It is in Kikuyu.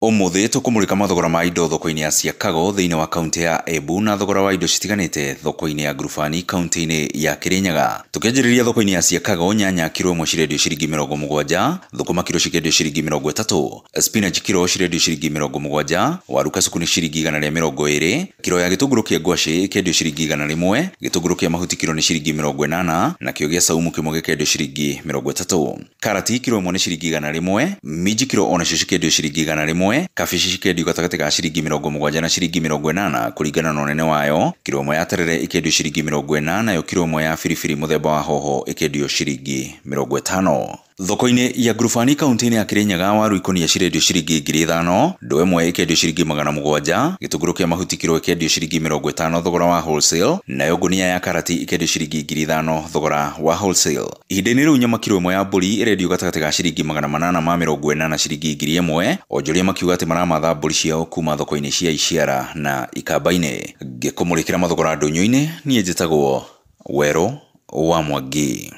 Ũmũthĩ tũkũmũrĩka mathogora ma indo thoko-inĩ ya Siakago thĩinĩ wa kaunti ya Embu na thogora wa indo citiganĩte thoko-inĩ ya Ngurubani kaunti-inĩ ya Kirinyaga. Tũkĩanjĩrĩria thoko-inĩ ya Siakago, nyanya kiro ĩmwe cirendio ciringi 70, thũkũma kiro cikendio ciringi 30, spinach kiro cirendio ciringi 70, waru kasuku nĩ ciringi 120, kiro ya gĩtũngũrũ kĩa ngwacĩ ĩkendio ciringi 100, gĩtũngũrũ kĩa mahuti kiro nĩ ciringi 80, nakĩo gĩa saumu kĩmwe gĩkendio ciringi 30. Karati kiro ĩmwe nĩ ciringi 100, minji kiro onacio cikendio ciringi 100, kabici cikendio gatagatĩ ga ciringi 70 na ciringi 80 kũringana na ũnene wayo. Kiro ĩmwe ya terere ĩkendio ciringi 40, nayo kiro ĩmwe ya biribiri mũthemba wa hoho ĩkendio ciringi 50. Thoko-inĩ ya Ngurubani kaunti-inĩ ya Kirinyaga, waru ikũnia cirendio ciringi 5,000, ndoo ĩmwe ĩkendio ciringi 700, gĩtũngũrũ kĩa mahuti kiro ĩkendio ciringi 50 thogora wa wholesale, nayo ngũnia ya karati ĩkendio ciringi 5,000 thogora wa wholesale. Ihinda-inĩ rĩu nyama kiro ĩmwe ya mbũri ĩrendio gatagatĩ ga ciringi 840 na ciringi 1,000, onjoria makiuga atĩ maramatha mbũri ciao kuma thoko-inĩ cia Iciara na Ikamba-inĩ. Ngĩkũmũrĩkĩra mathogora ndũnyũ-inĩ, niĩ njĩtagwo Werũ wa Mwangi.